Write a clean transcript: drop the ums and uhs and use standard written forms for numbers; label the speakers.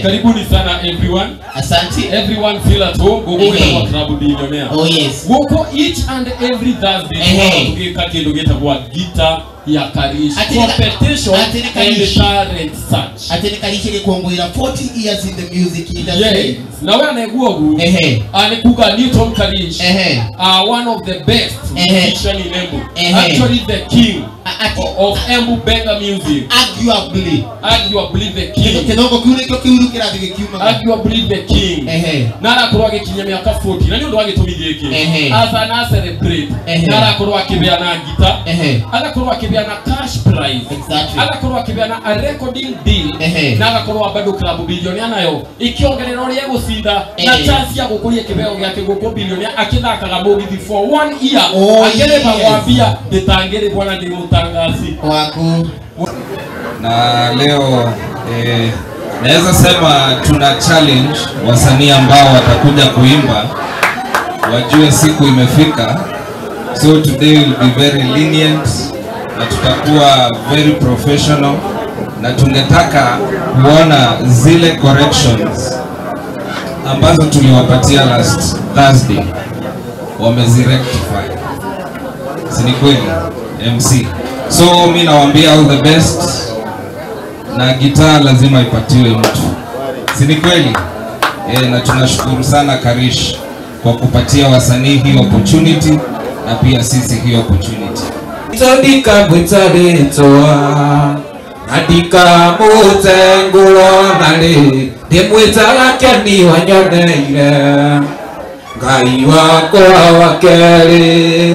Speaker 1: Karibuni sana everyone.
Speaker 2: Asante.
Speaker 1: Everyone feel at home. Gogo kwa Club Billionaire.
Speaker 2: Oh yes.
Speaker 1: Goko each and every Thursday tugeka kindu gitagwa guitar ya Karish competition and talent search.
Speaker 2: Ati Karish ni kuongoira 40 years in the music industry.
Speaker 1: Yes. Na we anaigua gu. Anikuga Newton Karish. One of the best musician in Embu. Actually the king of Embu Benga music. Arguably the king. Arguably the king. Na arakorwo agikinyia miaka 40 na ni undu wa gitumi giki. Asa na celebrate. Na arakorwo akibeana ngita. Agakorwo akibeana cash prize.
Speaker 2: Exactly.
Speaker 1: Agakorwo akibeana a recording deal. Na agakorwo bado Club Billionaire nayo ikiongerera uria egucinda na chance ya gukuria kibeo giake guku Billionaire akithakaga mugithi for 1 year. Akireba kwambia nditangiri bwana ndi mutangasi
Speaker 2: wako.
Speaker 3: Na leo naweza sema tuna challenge wasanii ambao watakuja kuimba wajue siku imefika. So today will be very lenient na tutakuwa very professional, na tungetaka kuona zile corrections ambazo tuliwapatia last Thursday wamezirectify. Si ni kweli MC? So mimi nawaambia all the best, na gitaa lazima ipatiwe mtu. Si ni kweli? Na tunashukuru sana Karish kwa kupatia wasanii hii opportunity na pia sisi hii opportunity.
Speaker 4: Tondika bwitsaritsoa andika mutengulo nali ndimwitaga keni wanyoneire Ngai wakwa wa kerĩ.